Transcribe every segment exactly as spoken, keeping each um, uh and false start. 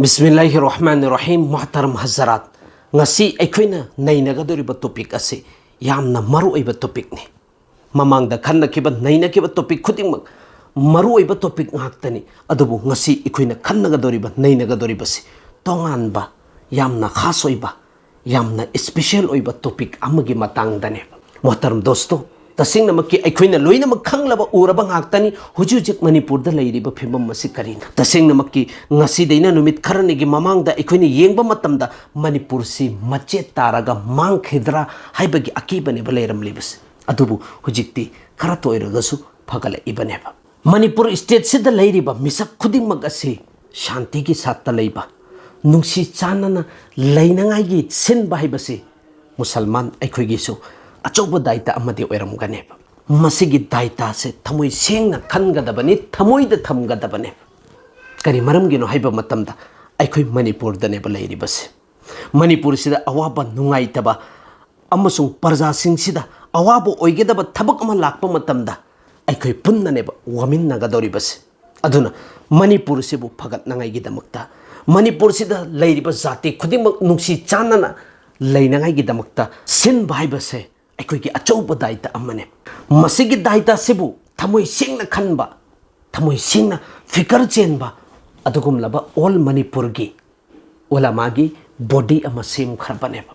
ꯕꯤꯁꯃꯤꯜꯂꯥꯍꯤꯔ ꯔꯍꯃꯥꯅꯤꯔ ꯔꯍꯤꯝ꯫ ꯃꯣꯍꯇꯔꯝ ꯍꯖꯔꯥꯠ, ꯉꯁꯤ ꯑꯩꯈꯣꯏꯅ ꯅꯩꯅꯒꯗꯧꯔꯤꯕ ꯇꯣꯄꯤꯛ ꯑꯁꯤ ꯌꯥꯝꯅ ꯃꯔꯨ ꯑꯣꯏꯕ ꯇꯣꯄꯤꯛꯅꯤ꯫ ꯃꯃꯥꯡꯗ ꯈꯟꯅꯈꯤꯕ, ꯅꯩꯅꯈꯤꯕ ꯇꯣꯄꯤꯛ ꯈꯨꯗꯤꯡꯃꯛ ꯃꯔꯨ ꯑꯣꯏꯕ ꯇꯣꯄꯤꯛ ꯉꯥꯛꯇꯅꯤ꯫ ꯑꯗꯨꯕꯨ ꯉꯁꯤ ꯑꯩꯈꯣꯏꯅ ꯈꯟꯅꯒꯗꯧꯔꯤꯕ, ꯅꯩꯅꯒꯗꯧꯔꯤꯕꯁꯤ ꯇꯣꯉꯥꯟꯕ, ꯌꯥꯝꯅ ꯈꯥꯁ ꯑꯣꯏꯕ, ꯌꯥꯝꯅ ꯏꯁꯄꯤꯁꯦꯜ ꯑꯣꯏꯕ ꯇꯣꯄꯤꯛ ꯑꯃꯒꯤ ꯃꯇꯥꯡꯗꯅꯦꯕ꯫ ꯃꯣꯍꯇꯔꯝ ꯗꯣꯁꯇꯣ, ꯇꯁꯦꯡꯅꯃꯛꯀꯤ ꯑꯩꯈꯣꯏꯅ ꯂꯣꯏꯅꯃꯛ ꯈꯪꯂꯕ, ꯎꯔꯕ ꯉꯥꯛꯇꯅꯤ꯫ ꯍꯧꯖꯤꯛ ꯍꯧꯖꯤꯛ ꯃꯅꯤꯄꯨꯔꯗ ꯂꯩꯔꯤꯕ ꯐꯤꯕꯝ ꯑꯁꯤ ꯀꯔꯤꯅꯣ? ꯇꯁꯦꯡꯅꯃꯛꯀꯤ ꯉꯁꯤꯗꯩꯅ ꯅꯨꯃꯤꯠ ꯈꯔꯅꯤꯒꯤ ꯃꯃꯥꯡꯗ ꯑꯩꯈꯣꯏꯅ ꯌꯦꯡꯕ ꯃꯇꯝꯗ ꯃꯅꯤꯄꯨꯔꯁꯤ ꯃꯆꯦꯠ ꯇꯥꯔꯒ ꯃꯥꯡꯈꯤꯗ꯭ꯔꯥ ꯍꯥꯏꯕꯒꯤ ꯑꯀꯤꯕꯅꯦꯕ ꯂꯩꯔꯝꯂꯤꯕꯁꯦ꯫ ꯑꯗꯨꯕꯨ ꯍꯧꯖꯤꯛꯇꯤ ꯈꯔꯇ ꯑꯣꯏꯔꯒꯁꯨ ꯐꯒꯠꯂꯛꯏꯕꯅꯦꯕ꯫ ꯃꯅꯤꯄꯨꯔ ꯁ꯭ꯇꯦꯠꯁꯤꯗ ꯂꯩꯔꯤꯕ ꯃꯤꯁꯛ ꯈꯨꯗꯤꯡꯃꯛ ꯑꯁꯤ ꯁꯥꯟꯇꯤꯒꯤ ꯁꯥꯠꯇ ꯂꯩꯕ, ꯅꯨꯡꯁꯤ ꯆꯥꯟꯅꯅ ꯂꯩꯅꯉꯥꯏꯒꯤ ꯁꯤꯟꯕ ꯍꯥꯏꯕꯁꯤ ꯃꯨꯁꯜꯃꯥꯟ ꯑꯩꯈꯣꯏꯒꯤꯁꯨ ꯑꯆꯧꯕ ꯗꯥꯏꯇ ꯑꯃꯗꯤ ꯑꯣꯏꯔꯝꯒꯅꯦꯕ꯫ ꯃꯁꯤꯒꯤ ꯗꯥꯏꯇꯁꯦ ꯊꯃꯣꯏ ꯁꯦꯡꯅ ꯈꯟꯒꯗꯕꯅꯤ, ꯊꯃꯣꯏꯗ ꯊꯝꯒꯗꯕꯅꯦ꯫ ꯀꯔꯤ ꯃꯔꯝꯒꯤꯅꯣ ꯍꯥꯏꯕ ꯃꯇꯝꯗ, ꯑꯩꯈꯣꯏ ꯃꯅꯤꯄꯨꯔꯗꯅꯦꯕ ꯂꯩꯔꯤꯕꯁꯦ꯫ ꯃꯅꯤꯄꯨꯔꯁꯤꯗ ꯑꯋꯥꯕ, ꯅꯨꯡꯉꯥꯏꯇꯕ ꯑꯃꯁꯨꯡ ꯄ꯭ꯔꯖꯥꯁꯤꯡꯁꯤꯗ ꯑꯋꯥꯕ ꯑꯣꯏꯒꯗꯕ ꯊꯕꯛ ꯑꯃ ꯂꯥꯛꯄ ꯃꯇꯝꯗ ꯑꯩꯈꯣꯏ ꯄꯨꯟꯅꯅꯦꯕ ꯋꯥꯃꯤꯟꯅꯒꯗꯧꯔꯤꯕꯁꯦ꯫ ꯑꯗꯨꯅ ꯃꯅꯤꯄꯨꯔꯁꯤꯕꯨ ꯐꯒꯠꯅꯉꯥꯏꯒꯤꯗꯃꯛꯇ, ꯃꯅꯤꯄꯨꯔꯁꯤꯗ ꯂꯩꯔꯤꯕ ꯖꯥꯇꯤ ꯈꯨꯗꯤꯡꯃꯛ ꯅꯨꯡꯁꯤ ꯆꯥꯟꯅꯅ ꯂꯩꯅꯉꯥꯏꯒꯤꯗꯃꯛꯇ ꯁꯤꯟꯕ ꯍꯥꯏꯕꯁꯦ ꯑꯩꯈꯣꯏꯒꯤ ꯑꯆꯧꯕ ꯗꯥꯏꯇ ꯑꯃꯅꯦ꯫ ꯃꯁꯤꯒꯤ ꯗꯥꯏꯇ ꯑꯁꯤꯕꯨ ꯊꯃꯣꯏ ꯁꯦꯡꯅ ꯈꯟꯕ, ꯊꯃꯣꯏ ꯁꯦꯡꯅ ꯐꯤꯀꯔ ꯆꯦꯟꯕ ꯑꯗꯨꯒꯨꯝꯂꯕ ꯑꯣꯜ ꯃꯅꯤꯄꯨꯔꯒꯤ ꯎꯂꯃꯥꯒꯤ ꯕꯣꯗꯤ ꯑꯃ ꯁꯦꯝꯈ꯭ꯔꯕꯅꯦꯕ꯫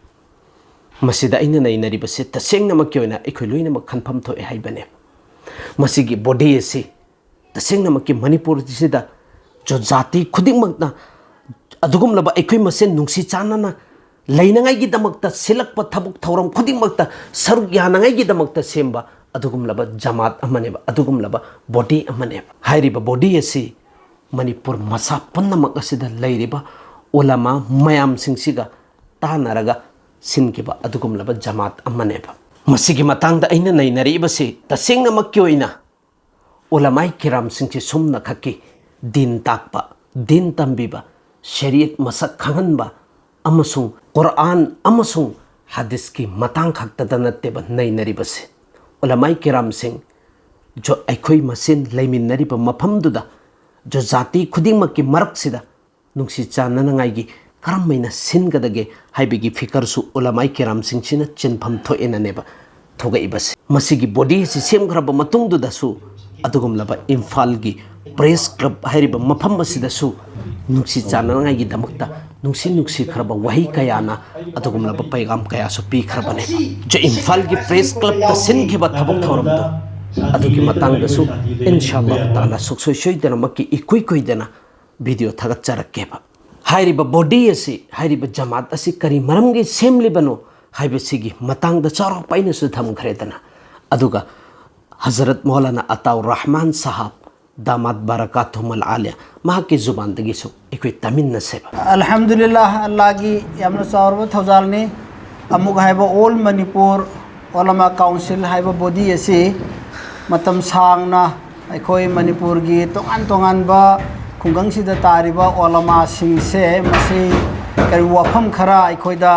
ꯃꯁꯤꯗ ꯑꯩꯅ ꯅꯩꯅꯔꯤꯕꯁꯦ ꯇꯁꯦꯡꯅꯃꯛꯀꯤ ꯑꯣꯏꯅ ꯑꯩꯈꯣꯏ ꯂꯣꯏꯅꯃꯛ ꯈꯟꯐꯝ ꯊꯣꯛꯑꯦ ꯍꯥꯏꯕꯅꯦꯕ꯫ ꯃꯁꯤꯒꯤ ꯕꯣꯗꯤ ꯑꯁꯤ ꯇꯁꯦꯡꯅꯃꯛꯀꯤ ꯃꯅꯤꯄꯨꯔꯁꯤꯗ ꯖꯣ-, ꯖꯥꯇꯤ ꯈꯨꯗꯤꯡꯃꯛꯅ ꯑꯗꯨꯒꯨꯝꯂꯕ ꯑꯩꯈꯣꯏ ꯃꯁꯦꯟ ꯅꯨꯡꯁꯤ ꯆꯥꯟꯅꯅ ꯂꯩꯅꯉꯥꯏꯒꯤꯗꯃꯛꯇ ꯁꯤꯜꯂꯛꯄ ꯊꯕꯛ ꯊꯧꯔꯝ ꯈꯨꯗꯤꯡꯃꯛꯇ ꯁꯔꯨꯛ ꯌꯥꯅꯉꯥꯏꯒꯤꯗꯃꯛꯇ ꯁꯦꯝꯕ ꯑꯗꯨꯒꯨꯝꯂꯕ ꯖꯃꯥꯠ ꯑꯃꯅꯦꯕ, ꯑꯗꯨꯒꯨꯝꯂꯕ ꯕꯣꯗꯤ ꯑꯃꯅꯦꯕ꯫ ꯍꯥꯏꯔꯤꯕ ꯕꯣꯗꯤ ꯑꯁꯤ ꯃꯅꯤꯄꯨꯔ ꯃꯁꯥ ꯄꯨꯝꯅꯃꯛ ꯑꯁꯤꯗ ꯂꯩꯔꯤꯕ ꯎꯂꯃꯥ ꯃꯌꯥꯝꯁꯤꯡꯁꯤꯒ ꯇꯥꯟꯅꯔꯒ ꯁꯤꯟꯈꯤꯕ ꯑꯗꯨꯒꯨꯝꯂꯕ ꯖꯃꯥꯠ ꯑꯃꯅꯦꯕ꯫ ꯃꯁꯤꯒꯤ ꯃꯇꯥꯡꯗ ꯑꯩꯅ ꯅꯩꯅꯔꯤꯕꯁꯤ ꯇꯁꯦꯡꯅꯃꯛꯀꯤ ꯑꯣꯏꯅ ꯎꯂꯃꯥꯏ ꯀꯤꯔꯥꯝꯁꯤꯡꯁꯤ ꯁꯨꯝꯅꯈꯛꯀꯤ ꯗꯤꯟ ꯇꯥꯛꯄ, ꯗꯤꯟ ꯇꯝꯕꯤꯕ, ꯁꯦꯔꯤꯌꯠ ꯃꯁꯛ ꯈꯪꯍꯟꯕ ꯑꯃꯁꯨꯡ ꯀꯨꯔꯑꯥꯟ ꯑꯃꯁꯨꯡ ꯍꯗꯤꯁꯀꯤ ꯃꯇꯥꯡ ꯈꯛꯇꯗ ꯅꯠꯇꯦꯕ ꯅꯩꯅꯔꯤꯕꯁꯦ꯫ ꯎꯂꯃꯥꯏ ꯀꯤꯔꯥꯝꯁꯤꯡ ꯖꯣ-, ꯑꯩꯈꯣꯏ ꯃꯁꯦꯟ ꯂꯩꯃꯤꯟꯅꯔꯤꯕ ꯃꯐꯝꯗꯨꯗ ꯖꯣ-, ꯖꯥꯇꯤ ꯈꯨꯗꯤꯡꯃꯛꯀꯤ ꯃꯔꯛꯁꯤꯗ ꯅꯨꯡꯁꯤ ꯆꯥꯟꯅꯅꯉꯥꯏꯒꯤ ꯀꯔꯝꯍꯥꯏꯅ ꯁꯤꯟꯒꯗꯒꯦ ꯍꯥꯏꯕꯒꯤ ꯐꯤꯀꯔꯁꯨ ꯎꯂꯃꯥꯏ ꯀꯤꯔꯥꯝꯁꯤꯡꯁꯤꯅ ꯆꯦꯟꯐꯝ ꯊꯣꯛꯑꯦꯅꯅꯦꯕ ꯊꯣꯛꯂꯛꯏꯕꯁꯦ꯫ ꯃꯁꯤꯒꯤ ꯕꯣꯗꯤ ꯑꯁꯤ ꯁꯦꯝꯈ꯭ꯔꯕ ꯃꯇꯨꯡꯗꯨꯗꯁꯨ ꯑꯗꯨꯒꯨꯝꯂꯕ ꯏꯝꯐꯥꯜꯒꯤ ꯄ꯭ꯔꯦꯁ ꯀ꯭ꯂꯕ ꯍꯥꯏꯔꯤꯕ ꯃꯐꯝ ꯑꯁꯤꯗꯁꯨ ꯅꯨꯡꯁꯤ ꯆꯥꯟꯅꯅꯉꯥꯏꯒꯤꯗꯃꯛꯇ ꯅꯨꯡꯁꯤ ꯅꯨꯡꯁꯤꯈ꯭ꯔꯕ ꯋꯥꯍꯩ ꯀꯌꯥꯅ ꯑꯗꯨꯒꯨꯝꯂꯕ ꯄꯩꯒꯥꯝ ꯀꯌꯥꯁꯨ ꯄꯤꯈ꯭ꯔꯕꯅꯦꯕ꯫ ꯖ-, ꯏꯝꯐꯥꯜꯒꯤ ꯄ꯭ꯔꯦꯁ ꯀ꯭ꯂꯕꯇ ꯁꯤꯟꯈꯤꯕ ꯊꯕꯛ ꯊꯧꯔꯝꯗꯣ ꯑꯗꯨꯒꯤ ꯃꯇꯥꯡꯗꯁꯨ ꯏꯟꯁꯥ ꯑꯜꯂꯥꯍ ꯇꯥꯂꯥ ꯁꯨꯡꯁꯣꯏ ꯁꯣꯏꯗꯅꯃꯛꯀꯤ ꯏꯀꯨꯏ ꯀꯨꯏꯗꯅ ꯚꯤꯗꯤꯑꯣ ꯊꯥꯒꯠꯆꯔꯛꯀꯦꯕ꯫ ꯍꯥꯏꯔꯤꯕ ꯕꯣꯗꯤ ꯑꯁꯤ, ꯍꯥꯏꯔꯤꯕ ꯖꯃꯥꯠ ꯑꯁꯤ ꯀꯔꯤ ꯃꯔꯝꯒꯤ ꯁꯦꯝꯂꯤꯕꯅꯣ ꯍꯥꯏꯕꯁꯤꯒꯤ ꯃꯇꯥꯡꯗ ꯆꯥꯎꯔꯥꯛꯄ ꯑꯩꯅꯁꯨ ꯊꯝꯈ꯭ꯔꯦꯗꯅ꯫ ꯑꯗꯨꯒ ꯍꯖꯔꯠ ꯃꯧꯂꯥꯅꯥ ꯑꯇꯥꯎ ꯔꯍꯃꯥꯟ ꯁꯥꯍꯥꯕ ꯗꯥꯃꯥꯠ ꯕꯔꯀꯥꯇꯨꯍꯨꯃꯨꯜ ꯑꯥꯂꯤꯌꯥ ꯃꯍꯥꯛꯀꯤ ꯖꯨꯕꯥꯟꯗꯒꯤꯁꯨ ꯑꯩꯈꯣꯏ ꯇꯥꯃꯤꯟꯅꯁꯦꯕ꯫ ꯑꯜꯍꯝꯗꯨꯂꯤꯜꯂꯥꯍ, ꯑꯜꯂꯥꯍꯒꯤ ꯌꯥꯝꯅ ꯆꯥꯎꯔꯕ ꯊꯧꯖꯥꯜꯅꯤ꯫ ꯑꯃꯨꯛ ꯍꯥꯏꯕ, ꯑꯣꯜ ꯃꯅꯤꯄꯨꯔ ꯑꯣꯂꯃꯥ ꯀꯥꯎꯟꯁꯤꯜ ꯍꯥꯏꯕ ꯕꯣꯗꯤ ꯑꯁꯤ ꯃꯇꯝ ꯁꯥꯡꯅ ꯑꯩꯈꯣꯏ ꯃꯅꯤꯄꯨꯔꯒꯤ ꯇꯣꯉꯥꯟ ꯇꯣꯉꯥꯟꯕ ꯈꯨꯡꯒꯪꯁꯤꯗ ꯇꯥꯔꯤꯕ ꯑꯣꯂꯃꯥꯁꯤꯡꯁꯦ ꯃꯁꯤ ꯀꯔꯤ ꯋꯥꯐꯝ ꯈꯔ ꯑꯩꯈꯣꯏꯗ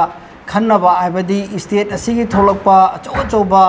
ꯈꯟꯅꯕ, ꯍꯥꯏꯕꯗꯤ ꯏꯁꯇꯦꯠ ꯑꯁꯤꯒꯤ ꯊꯣꯛꯂꯛꯄ ꯑꯆꯧ ꯑꯆꯧꯕ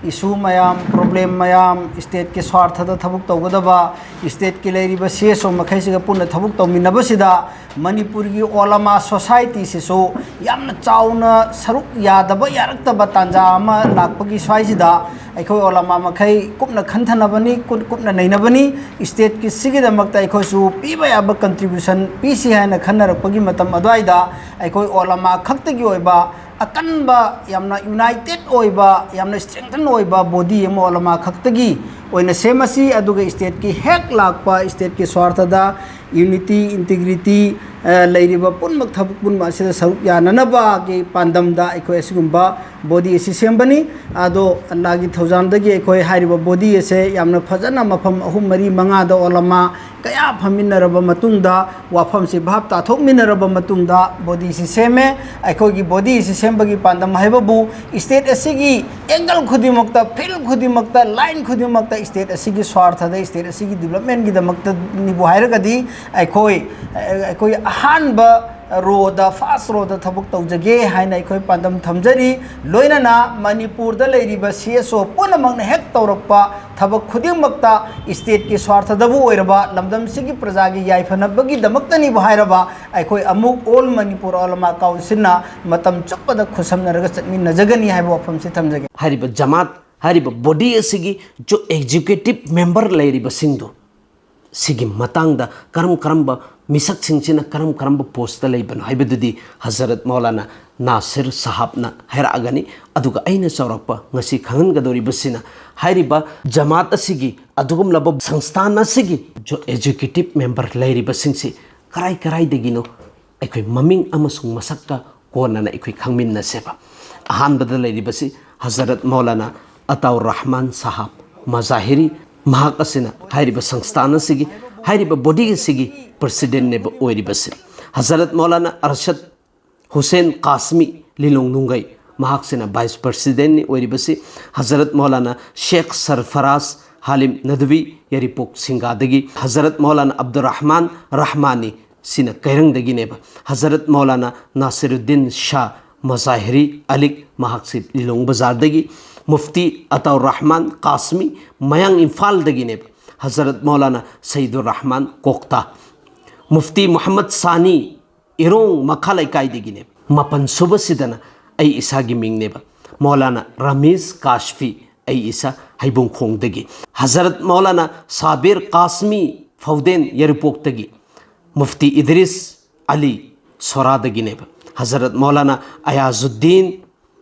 ꯏꯁꯨ ꯃꯌꯥꯝ, ꯄ꯭ꯔꯣꯕ꯭ꯂꯦꯝ ꯃꯌꯥꯝ, ꯏꯁꯇꯦꯠꯀꯤ ꯁ꯭ꯋꯥꯔꯊꯗ ꯊꯕꯛ ꯇꯧꯒꯗꯕ, ꯏꯁꯇꯦꯠꯀꯤ ꯂꯩꯔꯤꯕ ꯁꯤ ꯑꯦꯁ ꯑꯣ ꯃꯈꯩꯁꯤꯒ ꯄꯨꯟꯅ ꯊꯕꯛ ꯇꯧꯃꯤꯟꯅꯕꯁꯤꯗ ꯃꯅꯤꯄꯨꯔꯒꯤ ꯑꯣꯂꯃꯥ ꯁꯣꯁꯥꯏꯇꯤꯁꯤꯁꯨ ꯌꯥꯝꯅ ꯆꯥꯎꯅ ꯁꯔꯨꯛ ꯌꯥꯗꯕ, ꯌꯥꯔꯛꯇꯕ ꯇꯥꯟꯖꯥ ꯑꯃ ꯂꯥꯛꯄꯒꯤ ꯁ꯭ꯋꯥꯏꯁꯤꯗ ꯑꯩꯈꯣꯏ ꯑꯣꯂꯃꯥ ꯃꯈꯩ ꯀꯨꯞꯅ ꯈꯟꯊꯅꯕꯅꯤ, ꯀꯨꯞ-, ꯀꯨꯞꯅ ꯅꯩꯅꯕꯅꯤ꯫ ꯏꯁꯇꯦꯠꯀꯤ ꯁꯤꯒꯤꯗꯃꯛꯇ ꯑꯩꯈꯣꯏꯁꯨ ꯄꯤꯕ ꯌꯥꯕ ꯀꯟꯇ꯭ꯔꯤꯕ꯭ꯌꯨꯁꯟ ꯄꯤꯁꯤ ꯍꯥꯏꯅ ꯈꯟꯅꯔꯛꯄꯒꯤ ꯃꯇꯝ ꯑꯗꯨꯋꯥꯏꯗ ꯑꯩꯈꯣꯏ ꯑꯣꯂꯃꯥ ꯈꯛꯇꯒꯤ ꯑꯣꯏꯕ ꯑꯀꯟꯕ, ꯌꯥꯝꯅ ꯌꯨꯅꯥꯏꯇꯦꯠ ꯑꯣꯏꯕ, ꯌꯥꯝꯅ ꯏꯁꯇ꯭ꯔꯦꯡꯊꯟ ꯑꯣꯏꯕ ꯕꯣꯗꯤ ꯑꯃ ꯑꯣꯂꯃꯥ ꯈꯛꯇꯒꯤ ꯑꯣꯏꯅ ꯁꯦꯝꯃꯁꯤ꯫ ꯑꯗꯨꯒ ꯏꯁꯇꯦꯠꯀꯤ ꯍꯦꯛ ꯂꯥꯛꯄ, ꯏꯁꯇꯦꯠꯀꯤ ꯁ꯭ꯋꯥꯔꯊꯗ ꯌꯨꯅꯤꯇꯤ, ꯏꯟꯇꯤꯒ꯭ꯔꯤꯇꯤ, ꯑ, ꯂꯩꯔꯤꯕ ꯄꯨꯝꯅꯃꯛ, ꯊꯕꯛ ꯄꯨꯝꯅꯃꯛ ꯑꯁꯤꯗ ꯁꯔꯨꯛ ꯌꯥꯅꯅꯕꯒꯤ ꯄꯥꯟꯗꯝꯗ ꯑꯩꯈꯣꯏ ꯑꯁꯤꯒꯨꯝꯕ ꯕꯣꯗꯤ ꯑꯁꯤ ꯁꯦꯝꯕꯅꯤ꯫ ꯑꯗꯣ ꯑꯜꯂꯥꯒꯤ ꯊꯧꯖꯥꯜꯗꯒꯤ ꯑꯩꯈꯣꯏ ꯍꯥꯏꯔꯤꯕ ꯕꯣꯗꯤ ꯑꯁꯦ ꯌꯥꯝꯅ ꯐꯖꯅ ꯃꯐꯝ ꯑꯍꯨꯝ, ꯃꯔꯤ, ꯃꯉꯥꯗ ꯑꯣꯂꯃꯥ ꯀꯌꯥ ꯐꯝꯃꯤꯟꯅꯔꯕ ꯃꯇꯨꯡꯗ, ꯋꯥꯐꯝꯁꯤ ꯚꯥꯞ ꯇꯥꯊꯣꯛꯃꯤꯟꯅꯔꯕ ꯃꯇꯨꯡꯗ ꯕꯣꯗꯤꯁꯤ ꯁꯦꯝꯃꯦ꯫ ꯑꯩꯈꯣꯏꯒꯤ ꯕꯣꯗꯤꯁꯤ ꯁꯦꯝꯕꯒꯤ ꯄꯥꯟꯗꯝ ꯍꯥꯏꯕꯕꯨ ꯏꯁꯇꯦꯠ ꯑꯁꯤꯒꯤ ꯑꯦꯡꯒꯜ ꯈꯨꯗꯤꯡꯃꯛꯇ, ꯐꯤꯜꯗ ꯈꯨꯗꯤꯡꯃꯛꯇ, ꯂꯥꯏꯟ ꯈꯨꯗꯤꯡꯃꯛꯇ ꯏꯁꯇꯦꯠ ꯑꯁꯤꯒꯤ ꯁ꯭ꯋꯥꯔꯊꯗ, ꯏꯁꯇꯦꯠ ꯑꯁꯤꯒꯤ ꯗꯤꯕꯂꯞꯃꯦꯟꯒꯤꯗꯃꯛꯇꯅꯤꯕꯨ ꯍꯥꯏꯔꯒꯗꯤ ꯑꯩꯈꯣꯏ, ꯑꯩꯈꯣꯏ ꯑꯍꯥꯟꯕ ꯔꯣꯗ, ꯐꯥꯔꯁ ꯔꯣꯗ ꯊꯕꯛ ꯇꯧꯖꯒꯦ ꯍꯥꯏꯅ ꯑꯩꯈꯣꯏ ꯄꯥꯟꯗꯝ ꯊꯝꯖꯔꯤ꯫ ꯂꯣꯏꯅꯅ ꯃꯅꯤꯄꯨꯔꯗ ꯂꯩꯔꯤꯕ ꯁꯤ ꯑꯦꯁ ꯑꯣ ꯄꯨꯝꯅꯃꯛꯅ ꯍꯦꯛ ꯇꯧꯔꯛꯄ ꯊꯕꯛ ꯈꯨꯗꯤꯡꯃꯛꯇ ꯏꯁꯇꯦꯠꯀꯤ ꯁ꯭ꯋꯥꯔꯊꯗꯕꯨ ꯑꯣꯏꯔꯕ, ꯂꯝꯗꯝꯁꯤꯒꯤ ꯄ꯭ꯔꯖꯥꯒꯤ ꯌꯥꯏꯐꯅꯕꯒꯤꯗꯃꯛꯇꯅꯤꯕꯨ ꯍꯥꯏꯔꯕ, ꯑꯩꯈꯣꯏ ꯑꯃꯨꯛ ꯑꯣꯜ ꯃꯅꯤꯄꯨꯔ ꯎꯂꯃꯥ ꯀꯥꯎꯟꯁꯤꯜꯅ ꯃꯇꯝ ꯆꯨꯞꯄꯗ ꯈꯨꯠꯁꯝꯅꯔꯒ ꯆꯠꯃꯤꯟꯅꯖꯒꯅꯤ ꯍꯥꯏꯕ ꯋꯥꯐꯝꯁꯤ ꯊꯝꯖꯒꯦ꯫ ꯍꯥꯏꯔꯤꯕ ꯖꯃꯥꯠ ꯍꯥꯏꯔꯤꯕ ꯕꯣꯗꯤ ꯑꯁꯤꯒꯤ ꯖꯣ ꯑꯦꯛꯖꯤꯀ꯭ꯌꯨꯇꯤꯞ ꯃꯦꯝꯕꯔ ꯂꯩꯔꯤꯕꯁꯤꯡꯗꯨ ꯁꯤꯒꯤ ꯃꯇꯥꯡꯗ ꯀꯔꯝ ꯀꯔꯝꯕ ꯃꯤꯁꯛꯁꯤꯡꯁꯤꯅ ꯀꯔꯝ ꯀꯔꯝꯕ ꯄꯣꯁꯇ ꯂꯩꯕꯅꯣ ꯍꯥꯏꯕꯗꯨꯗꯤ ꯍꯖꯔꯠ ꯃꯧꯂꯥꯅꯥ ꯅꯥꯁꯤꯔ ꯁꯥꯍꯥꯕꯅ ꯍꯥꯏꯔꯛꯑꯒꯅꯤ꯫ ꯑꯗꯨꯒ ꯑꯩꯅ ꯆꯥꯎꯔꯥꯛꯄ ꯉꯁꯤ ꯈꯪꯍꯟꯒꯗꯧꯔꯤꯕꯁꯤꯅ ꯍꯥꯏꯔꯤꯕ ꯖꯃꯥꯠ ꯑꯁꯤꯒꯤ ꯑꯗꯨꯒꯨꯝꯂꯕ ꯁꯪꯁꯊꯥꯟ ꯑꯁꯤꯒꯤ ꯖꯣ ꯑꯦꯛꯖꯤꯀ꯭ꯌꯨꯇꯤꯞ ꯃꯦꯝꯕꯔ ꯂꯩꯔꯤꯕꯁꯤꯡꯁꯤ ꯀꯔꯥꯏ ꯀꯔꯥꯏꯗꯒꯤꯅꯣ ꯑꯩꯈꯣꯏ ꯃꯃꯤꯡ ꯑꯃꯁꯨꯡ ꯃꯁꯛꯀ ꯀꯣꯟꯅꯅ ꯑꯩꯈꯣꯏ ꯈꯪꯃꯤꯟꯅꯁꯦꯕ꯫ ꯑꯍꯥꯟꯕꯗ ꯂꯩꯔꯤꯕꯁꯤ ꯍꯖꯔꯠ ꯃꯧꯂꯥꯅꯥ ꯑꯇꯥꯎꯔ ꯔꯍꯃꯥꯟ ꯁꯥꯍꯥꯕ ꯃꯖꯥꯍꯤꯔꯤ, ꯃꯍꯥꯛ ꯑꯁꯤꯅ ꯍꯥꯏꯔꯤꯕ ꯁꯪꯁꯊꯥꯟ ꯑꯁꯤꯒꯤ, ꯍꯥꯏꯔꯤꯕ ꯕꯣꯗꯤ ꯑꯁꯤꯒꯤ ꯄ꯭ꯔꯁꯤꯗꯦꯟꯅꯦꯕ ꯑꯣꯏꯔꯤꯕꯁꯤ꯫ ꯍꯖꯔꯠ ꯃꯧꯂꯥꯅꯥ ꯑꯔꯁꯗ ꯍꯨꯁꯦꯟ ꯀꯥꯁꯃꯤ ꯂꯤꯂꯣꯡ ꯅꯨꯡꯒꯩ, ꯃꯍꯥꯛꯁꯤꯅ ꯚꯥꯏꯁ ꯄ꯭ꯔꯁꯤꯗꯦꯟꯅꯤ ꯑꯣꯏꯔꯤꯕꯁꯤ꯫ ꯍꯖꯔꯠ ꯃꯧꯂꯥꯅꯥ ꯁꯦꯈ ꯁꯔꯐꯔꯥꯖ ꯍꯥꯂꯤꯝ ꯅꯗꯋꯤ ꯌꯥꯏꯔꯤꯄꯣꯛ ꯁꯤꯡꯒꯥꯗꯒꯤ, ꯍꯖꯔꯠ ꯃꯧꯂꯥꯅꯥ ꯑꯕꯗꯨꯔ ꯔꯍꯃꯥꯟ ꯔꯍꯃꯥꯅꯤ ꯁꯤꯅ ꯀꯩꯔꯪꯗꯒꯤꯅꯦꯕ꯫ ꯍꯖꯔꯠ ꯃꯧꯂꯥꯅꯥ ꯅꯥꯁꯤꯔꯨꯗꯤꯟ ꯁꯥ ꯃꯖꯥꯍꯤꯔꯤ ꯑꯂꯤꯛ, ꯃꯍꯥꯛꯁꯤ ꯂꯤꯂꯣꯡ ꯕꯖꯥꯔꯗꯒꯤ꯫ ꯃꯨꯐꯇꯤ ꯑꯇꯥꯎꯔ ꯔꯍꯃꯥꯟ ꯀꯥꯁꯃꯤ ꯃꯌꯥꯡ ꯏꯝꯐꯥꯜꯗꯒꯤꯅꯦꯕ꯫ ꯍꯖꯔꯠ ꯃꯧꯂꯥꯅꯥ ꯁꯩꯗꯨꯔ ꯔꯍꯃꯥꯟ ꯀꯣꯛꯇꯥ꯫ ꯃꯨꯐꯇꯤ ꯃꯨꯍꯝꯃꯗ ꯁꯥꯅꯤ ꯏꯔꯣꯡ ꯃꯈꯥ ꯂꯩꯀꯥꯏꯗꯒꯤꯅꯦꯕ꯫ ꯃꯥꯄꯟ ꯁꯨꯕꯁꯤꯗꯅ ꯑꯩ ꯏꯁꯥꯒꯤ ꯃꯤꯡꯅꯦꯕ, ꯃꯧꯂꯥꯅꯥ ꯔꯥꯃꯤꯁ ꯀꯥꯁꯐꯤ, ꯑꯩ ꯏꯁꯥ ꯍꯩꯕꯨꯡꯈꯣꯡꯗꯒꯤ꯫ ꯍꯖꯔꯠ ꯃꯧꯂꯥꯅꯥ ꯁꯥꯕꯤꯔ ꯀꯥꯁꯃꯤ ꯐꯧꯗꯦꯟ ꯌꯥꯏꯔꯤꯄꯣꯛꯇꯒꯤ꯫ ꯃꯨꯐꯇꯤ ꯏꯗ꯭ꯔꯤꯁ ꯑꯂꯤ ꯁꯣꯔꯥꯗꯒꯤꯅꯦꯕ꯫ ꯍꯖꯔꯠ ꯃꯧꯂꯥꯅꯥ ꯑꯌꯥꯖꯨꯗꯗꯤꯟ,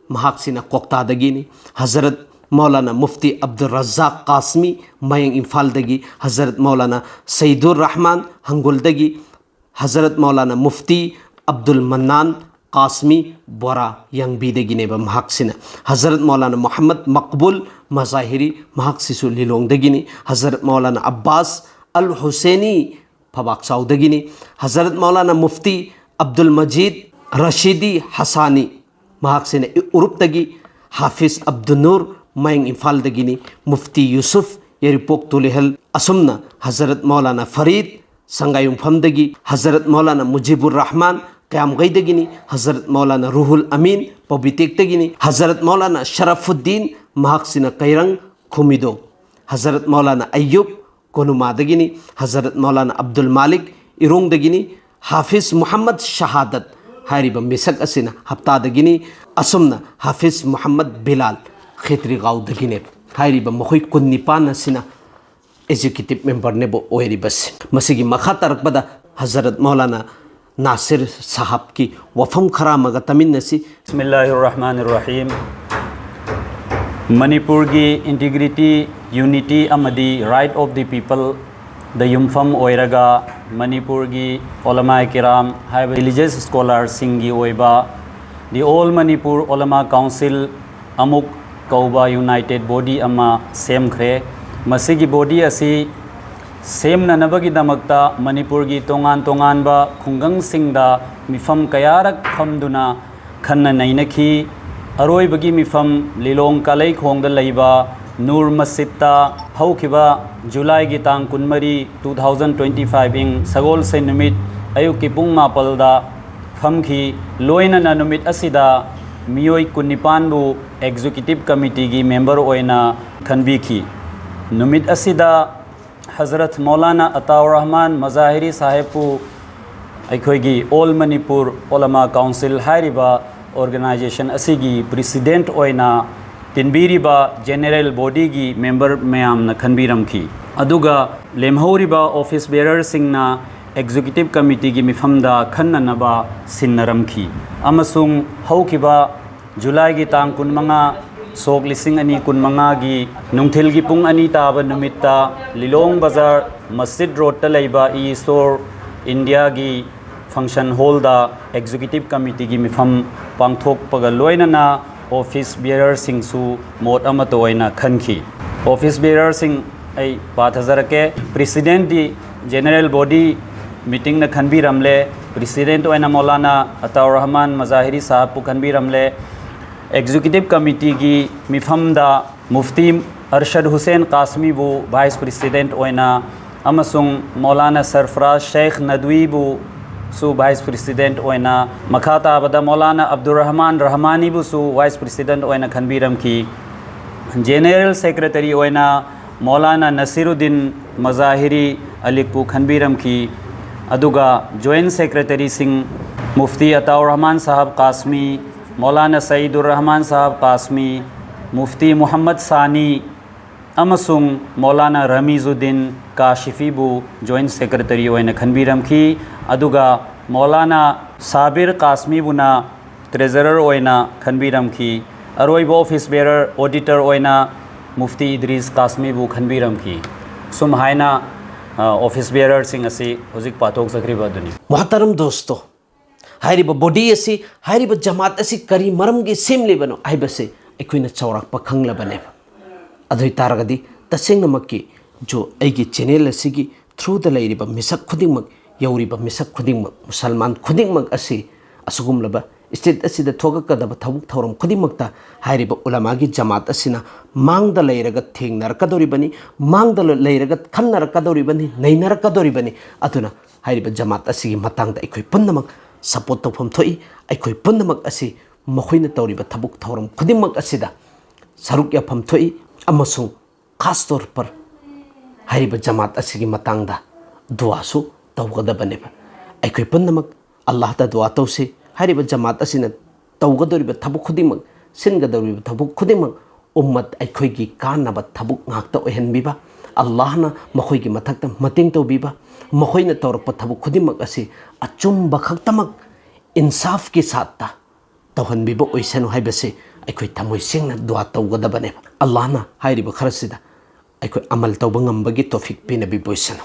ꯃꯍꯥꯛꯁꯤꯅ ꯀꯣꯛꯇꯥꯗꯒꯤꯅꯤ꯫ ꯍꯖꯔꯠ ꯃꯧꯂꯥꯅꯥ ꯃꯨꯐꯇꯤ ꯑꯕꯗꯨꯜ ꯔꯖꯥꯛ ꯀꯥꯁꯃꯤ ꯃꯌꯥꯡ ꯏꯝꯐꯥꯜꯗꯒꯤ꯫ ꯍꯖꯔꯠ ꯃꯧꯂꯥꯅꯥ ꯁꯩꯗꯨꯔ ꯔꯍꯃꯥꯟ ꯍꯪꯒꯨꯜꯗꯒꯤ꯫ ꯍꯖꯔꯠ ꯃꯧꯂꯥꯅꯥ ꯃꯨꯐꯇꯤ ꯑꯕꯗꯨꯜ ꯃꯟꯅꯥꯟ ꯀꯥꯁꯃꯤ ꯕꯣꯔꯥ ꯌꯥꯡꯕꯤꯗꯒꯤꯅꯦꯕ ꯃꯍꯥꯛꯁꯤꯅ꯫ ꯍꯖꯔꯠ ꯃꯧꯂꯥꯅꯥ ꯃꯨꯍꯝꯃꯗ ꯃꯛꯕꯨꯜ ꯃꯖꯥꯍꯤꯔꯤ, ꯃꯍꯥꯛꯁꯤꯁꯨ ꯂꯤꯂꯣꯡꯗꯒꯤꯅꯤ꯫ ꯍꯖꯔꯠ ꯃꯧꯂꯥꯅꯥ ꯑꯕꯥꯁ ꯑꯜ ꯍꯨꯁꯦꯅꯤ ꯐꯕꯥꯛꯆꯥꯎꯗꯒꯤꯅꯤ꯫ ꯍꯖꯔꯠ ꯃꯧꯂꯥꯅꯥ ꯃꯨꯐꯇꯤ ꯑꯕꯗꯨꯜ ꯃꯖꯤꯗ ꯔꯁꯤꯗꯤ ꯍꯁꯥꯅꯤ, ꯃꯍꯥꯛꯁꯤꯅ ꯎꯔꯨꯞꯇꯒꯤ꯫ ꯍꯥꯐꯤꯖ ꯑꯕꯗꯨꯟꯅꯨꯔ ꯃꯌꯥꯡ ꯏꯝꯐꯥꯜꯗꯒꯤꯅꯤ꯫ ꯃꯨꯐꯇꯤ ꯌꯨꯁꯨꯐ ꯌꯥꯏꯔꯤꯄꯣꯛ ꯇꯨꯂꯤꯍꯜ, ꯑꯁꯨꯝꯅ ꯍꯖꯔꯠ ꯃꯧꯂꯥꯅꯥ ꯐꯔꯤꯗ ꯁꯪꯒꯥꯏꯌꯨꯝꯐꯝꯗꯒꯤ꯫ ꯍꯖꯔꯠ ꯃꯧꯂꯥꯅꯥ ꯃꯨꯖꯤꯕꯨꯔ ꯔꯍꯃꯥꯟ ꯀꯌꯥꯝꯒꯩꯗꯒꯤꯅꯤ꯫ ꯍꯖꯔꯠ ꯃꯧꯂꯥꯅꯥ ꯔꯨꯍꯨꯜ ꯑꯃꯤꯟ ꯄꯧꯕꯤꯇꯦꯛꯇꯒꯤꯅꯤ꯫ ꯍꯖꯔꯠ ꯃꯧꯂꯥꯅꯥ ꯁꯔꯐꯨꯗꯗꯤꯟ, ꯃꯍꯥꯛꯁꯤꯅ ꯀꯩꯔꯪ ꯈꯨꯃꯤꯗꯣ꯫ ꯍꯖꯔꯠ ꯃꯧꯂꯥꯅꯥ ꯑꯌꯨꯕ ꯀꯣꯅꯨꯃꯥꯗꯒꯤꯅꯤ꯫ ꯍꯖꯔꯠ ꯃꯧꯂꯥꯅꯥ ꯑꯕꯗꯨꯜ ꯃꯥꯂꯤꯛ ꯏꯔꯣꯡꯗꯒꯤꯅꯤ꯫ ꯍꯥꯐꯤꯖ ꯃꯨꯍꯝꯃꯗ ꯁꯍꯥꯗꯠ ꯍꯥꯏꯔꯤꯕ ꯃꯤꯁꯛ ꯑꯁꯤꯅ ꯍꯞꯇꯥꯗꯒꯤꯅꯤ꯫ ꯑꯁꯨꯝꯅ ꯍꯥꯐꯤꯖ ꯃꯨꯍꯝꯃꯗ ꯕꯤꯂꯥꯜ ꯈꯦꯇ꯭ꯔꯤꯒꯥꯎꯗꯒꯤꯅꯦ꯫ ꯍꯥꯏꯔꯤꯕ ꯃꯈꯣꯏ ꯀꯨꯟꯅꯤꯄꯥꯟ ꯑꯁꯤꯅ ꯑꯦꯛꯖꯤꯀ꯭ꯌꯨꯇꯤꯚ ꯃꯦꯝꯕꯔꯅꯦꯕ ꯑꯣꯏꯔꯤꯕꯁꯤ꯫ ꯃꯁꯤꯒꯤ ꯃꯈꯥ ꯇꯥꯔꯛꯄꯗ ꯍꯖꯔꯠ ꯃꯧꯂꯥꯅꯥ ꯅꯥꯁꯤꯔ ꯁꯥꯍꯕꯀꯤ ꯋꯥꯐꯝ ꯈꯔ ꯑꯃꯒ ꯇꯥꯃꯤꯟꯅꯁꯤ꯫ ꯕꯤꯁꯃꯤꯜꯂꯥꯍꯤꯔ ꯔꯍꯃꯥꯅꯤꯔ ꯔꯍꯤꯝ꯫ ꯃꯅꯤꯄꯨꯔꯒꯤ integrity, unity ꯑꯃꯗꯤ right of the people ꯗ ꯌꯨꯝꯐꯝ ꯑꯣꯏꯔꯒ ꯃꯅꯤꯄꯨꯔꯒꯤ ꯑꯣꯂꯃꯥꯏ ꯀꯤꯔꯥꯝ ꯍꯥꯏꯕ religious scholar ꯁꯤꯡꯒꯤ ꯑꯣꯏꯕ the All Manipur Ulama Council ꯑꯃꯨꯛ ꯀꯧꯕ united body ꯑꯃ ꯁꯦꯝꯈ꯭ꯔꯦ꯫ ꯃꯁꯤꯒꯤ body ꯑꯁꯤ ꯁꯦꯝꯅꯅꯕꯒꯤꯗꯃꯛꯇ ꯃꯅꯤꯄꯨꯔꯒꯤ ꯇꯣꯉꯥꯟ ꯇꯣꯉꯥꯟꯕ ꯈꯨꯡꯒꯪꯁꯤꯡꯗ ꯃꯤꯐꯝ ꯀꯌꯥꯔꯛ ꯐꯝꯗꯨꯅ ꯈꯟꯅ ꯅꯩꯅꯈꯤ꯫ ꯑꯔꯣꯏꯕꯒꯤ ꯃꯤꯐꯝ ꯂꯤꯂꯣꯡ ꯀꯥꯂꯩꯈꯣꯡꯗ ꯂꯩꯕ ꯅꯨꯔ ꯃꯁꯖꯤꯗꯇ ꯍꯧꯈꯤꯕ ꯖꯨꯂꯥꯏꯒꯤ ꯇꯥꯡ ꯀꯨꯟꯃꯔꯤ, two thousand twenty five, ꯏꯪ ꯁꯒꯣꯜꯁꯦꯟ ꯅꯨꯃꯤꯠ ꯑꯌꯨꯛꯀꯤ ꯄꯨꯡ ꯃꯥꯄꯜꯗ ꯐꯝꯈꯤ꯫ ꯂꯣꯏꯅꯅ ꯅꯨꯃꯤꯠ ꯑꯁꯤꯗ ꯃꯤꯑꯣꯏ ꯀꯨꯟꯅꯤꯄꯥꯟꯕꯨ executive committeeꯒꯤ member ꯑꯣꯏꯅ ꯈꯟꯕꯤꯈꯤ꯫ ꯅꯨꯃꯤꯠ ꯑꯁꯤꯗ ꯍꯖꯔꯠ ꯃꯧꯂꯥꯅꯥ ꯑꯇꯥꯎꯔ ꯔꯍꯃꯥꯟ ꯃꯖꯥꯍꯤꯔꯤ ꯁꯥꯍꯦꯕꯄꯨ ꯑꯩꯈꯣꯏꯒꯤ All Manipur Ulama Council ꯍꯥꯏꯔꯤꯕ organization ꯑꯁꯤꯒꯤ president ꯑꯣꯏꯅ ꯇꯤꯟꯕꯤꯔꯤꯕ general bodyꯒꯤ member ꯃꯌꯥꯝꯅ ꯈꯟꯕꯤꯔꯝꯈꯤ꯫ ꯑꯗꯨꯒ ꯂꯦꯝꯍꯧꯔꯤꯕ office bearerꯁꯤꯡꯅ executive committeeꯒꯤ ꯃꯤꯐꯝꯗ ꯈꯟꯅꯅꯕ ꯁꯤꯟꯅꯔꯝꯈꯤ꯫ ꯑꯃꯁꯨꯡ ꯍꯧꯈꯤꯕ ꯖꯨꯂꯥꯏꯒꯤ ꯇꯥꯡ ꯀꯨꯟꯃꯉꯥ, ꯁꯣꯛ ꯂꯤꯁꯤꯡ ꯑꯅꯤ ꯀꯨꯟꯃꯉꯥꯒꯤ ꯅꯨꯡꯊꯤꯜꯒꯤ ꯄꯨꯡ ꯑꯅꯤ ꯇꯥꯕ ꯅꯨꯃꯤꯠꯇ ꯂꯤꯂꯣꯡ ꯕꯖꯥꯔ ꯃꯁꯖꯤꯗ ꯔꯣꯗꯇ ꯂꯩꯕ E Store Indiaꯒꯤ function hallꯗ executive committeeꯒꯤ ꯃꯤꯐꯝ ꯄꯥꯡꯊꯣꯛꯄꯒ ꯂꯣꯏꯅꯅ office bearerꯁꯤꯡꯁꯨ ꯃꯣꯠ ꯑꯃꯠꯇ ꯑꯣꯏꯅ ꯈꯟꯈꯤ꯫ Office bearerꯁꯤꯡ ꯑꯩ ꯄꯥꯊꯖꯔꯛꯀꯦ꯫ Presidentꯗꯤ general body meetingꯅ ꯈꯟꯕꯤꯔꯝꯂꯦ꯫ President ꯑꯣꯏꯅ Maulana ꯑꯇꯥꯎꯔ Rahman ꯃꯖꯥꯍꯤꯔꯤ ꯁꯥꯍꯕꯄꯨ ꯈꯟꯕꯤꯔꯝꯂꯦ꯫ Executive committeeꯒꯤ ꯃꯤꯐꯝꯗ Mufti ꯑꯔꯁꯗ Hussain ꯀꯥꯁꯃꯤꯕꯨ vice president ꯑꯣꯏꯅ ꯑꯃꯁꯨꯡ ꯃꯧꯂꯥꯅꯥ ꯁꯔꯐꯔꯥꯖ ꯁꯦꯈ ꯅꯗꯋꯤꯕꯨ ꯁꯨ vice president ꯑꯣꯏꯅ, ꯃꯈꯥ ꯇꯥꯕꯗ ꯃꯧꯂꯥꯅꯥ ꯑꯕꯗꯨꯔ ꯔꯍꯃꯥꯟ ꯔꯍꯃꯥꯅꯤꯕꯨꯁꯨ vice president ꯑꯣꯏꯅ ꯈꯟꯕꯤꯔꯝꯈꯤ꯫ General secretary ꯑꯣꯏꯅ ꯃꯧꯂꯥꯅꯥ ꯅꯁꯤꯔꯨꯗꯤꯟ ꯃꯖꯥꯍꯤꯔꯤ ꯑꯂꯤꯛꯄꯨ ꯈꯟꯕꯤꯔꯝꯈꯤ꯫ ꯑꯗꯨꯒ joint secretaryꯁꯤꯡ ꯃꯨꯐꯇꯤ ꯑꯇꯥꯎꯔ ꯔꯍꯃꯥꯟ ꯁꯥꯍꯕ ꯀꯥꯁꯃꯤ, ꯃꯧꯂꯥꯅꯥ ꯁꯌꯤꯗꯨꯔ ꯔꯍꯃꯥꯟ ꯁꯥꯍꯕ ꯀꯥꯁꯃꯤ, ꯃꯨꯐꯇꯤ ꯃꯨꯍꯝꯃꯗ ꯁꯥꯅꯤ ꯑꯃꯁꯨꯡ ꯃꯧꯂꯥꯅꯥ ꯔꯃꯤꯖꯨꯗꯤꯟ ꯀꯥꯁꯤꯐꯤꯕꯨ joint secretary ꯑꯣꯏꯅ ꯈꯟꯕꯤꯔꯝꯈꯤ꯫ ꯑꯗꯨꯒ ꯃꯧꯂꯥꯅꯥ ꯁꯥꯕꯤꯔ ꯀꯥꯁꯃꯤꯕꯨꯅ treasurer ꯑꯣꯏꯅ ꯈꯟꯕꯤꯔꯝꯈꯤ꯫ ꯑꯔꯣꯏꯕ office bearer, auditor ꯑꯣꯏꯅ ꯃꯨꯐꯇꯤ ꯏꯗ꯭ꯔꯤꯁ ꯀꯥꯁꯃꯤꯕꯨ ꯈꯟꯕꯤꯔꯝꯈꯤ꯫ ꯁꯨꯝ ꯍꯥꯏꯅ, ꯑ, office bearerꯁꯤꯡ ꯑꯁꯤ ꯍꯧꯖꯤꯛ ꯄꯥꯊꯣꯛꯆꯈ꯭ꯔꯤꯕ ꯑꯗꯨꯅꯤ꯫ ꯃꯣꯍꯇꯔꯝ ꯗꯣꯁꯇꯣ, ꯍꯥꯏꯔꯤꯕ body ꯑꯁꯤ, ꯍꯥꯏꯔꯤꯕ ꯖꯃꯥꯠ ꯑꯁꯤ ꯀꯔꯤ ꯃꯔꯝꯒꯤ ꯁꯦꯝꯂꯤꯕꯅꯣ ꯍꯥꯏꯕꯁꯤ ꯑꯩꯈꯣꯏꯅ ꯆꯥꯎꯔꯥꯛꯄ ꯈꯪꯂꯕꯅꯦꯕ꯫ ꯑꯗꯨ ꯑꯣꯏ ꯇꯥꯔꯒꯗꯤ ꯇꯁꯦꯡꯅꯃꯛꯀꯤ ꯖꯣ ꯑꯩꯒꯤ channel ꯑꯁꯤꯒꯤ throughꯗ ꯂꯩꯔꯤꯕ ꯃꯤꯁꯛ ꯈꯨꯗꯤꯡꯃꯛ, ꯌꯧꯔꯤꯕ ꯃꯤꯁꯛ ꯈꯨꯗꯤꯡꯃꯛ, ꯃꯨꯁꯜꯃꯥꯟ ꯈꯨꯗꯤꯡꯃꯛ ꯑꯁꯤ ꯑꯁꯤꯒꯨꯝꯂꯕ state ꯑꯁꯤꯗ ꯊꯣꯛꯂꯛꯀꯗꯕ ꯊꯕꯛ ꯊꯧꯔꯝ ꯈꯨꯗꯤꯡꯃꯛꯇ ꯍꯥꯏꯔꯤꯕ ꯎꯂꯃꯥꯒꯤ ꯖꯃꯥꯠ ꯑꯁꯤꯅ ꯃꯥꯡꯗ ꯂꯩꯔꯒ ꯊꯦꯡꯅꯔꯛꯀꯗꯧꯔꯤꯕꯅꯤ, ꯃꯥꯡꯗ ꯂꯩꯔꯒ ꯈꯟꯅꯔꯛꯀꯗꯧꯔꯤꯕꯅꯤ, ꯅꯩꯅꯔꯛꯀꯗꯧꯔꯤꯕꯅꯤ꯫ ꯑꯗꯨꯅ ꯍꯥꯏꯔꯤꯕ ꯖꯃꯥꯠ ꯑꯁꯤꯒꯤ ꯃꯇꯥꯡꯗ ꯑꯩꯈꯣꯏ ꯄꯨꯝꯅꯃꯛ support ꯇꯧꯐꯝ ꯊꯣꯛꯏ꯫ ꯑꯩꯈꯣꯏ ꯄꯨꯝꯅꯃꯛ ꯑꯁꯤ ꯃꯈꯣꯏꯅ ꯇꯧꯔꯤꯕ ꯊꯕꯛ ꯊꯧꯔꯝ ꯈꯨꯗꯤꯡꯃꯛ ꯑꯁꯤꯗ ꯁꯔꯨꯛ ꯌꯥꯐꯝ ꯊꯣꯛꯏ ꯑꯃꯁꯨꯡ ꯈꯥꯁ ꯇꯧꯔ ꯄꯔ ꯍꯥꯏꯔꯤꯕ ꯖꯃꯥꯠ ꯑꯁꯤꯒꯤ ꯃꯇꯥꯡꯗ ꯗꯨꯋꯥꯁꯨ ꯇꯧꯒꯗꯕꯅꯦꯕ꯫ ꯑꯩꯈꯣꯏ ꯄꯨꯝꯅꯃꯛ ꯑꯜꯂꯥꯍꯗ ꯗꯨꯋꯥ ꯇꯧꯁꯤ꯫ ꯍꯥꯏꯔꯤꯕ ꯖꯃꯥꯠ ꯑꯁꯤꯅ ꯇꯧꯒꯗꯧꯔꯤꯕ ꯊꯕꯛ ꯈꯨꯗꯤꯡꯃꯛ, ꯁꯤꯟꯒꯗꯧꯔꯤꯕ ꯊꯕꯛ ꯈꯨꯗꯤꯡꯃꯛ ꯎꯝꯃꯠ ꯑꯩꯈꯣꯏꯒꯤ ꯀꯥꯟꯅꯕ ꯊꯕꯛ ꯉꯥꯛꯇ ꯑꯣꯏꯍꯟꯕꯤꯕ, ꯑꯜꯂꯥꯍꯅ ꯃꯈꯣꯏꯒꯤ ꯃꯊꯛꯇ ꯃꯇꯦꯡ ꯇꯧꯕꯤꯕ, ꯃꯈꯣꯏꯅ ꯇꯧꯔꯛꯄ ꯊꯕꯛ ꯈꯨꯗꯤꯡꯃꯛ ꯑꯁꯤ ꯑꯆꯨꯝꯕ ꯈꯛꯇꯃꯛ ꯏꯟꯁꯥꯐꯀꯤ ꯁꯥꯠꯇ ꯇꯧꯍꯟꯕꯤꯕ ꯑꯣꯏꯁꯅꯨ ꯍꯥꯏꯕꯁꯤ ꯑꯩꯈꯣꯏ ꯊꯃꯣꯏ ꯁꯦꯡꯅ ꯗꯨꯋꯥ ꯇꯧꯒꯗꯕꯅꯦꯕ꯫ ꯑꯜꯂꯥꯍꯅ ꯍꯥꯏꯔꯤꯕ ꯈꯔꯁꯤꯗ ꯑꯩꯈꯣꯏ ꯑꯃꯜ ꯇꯧꯕ ꯉꯝꯕꯒꯤ ꯇꯣꯐꯤꯛ ꯄꯤꯅꯕꯤꯕ ꯑꯣꯏꯁꯅꯨ꯫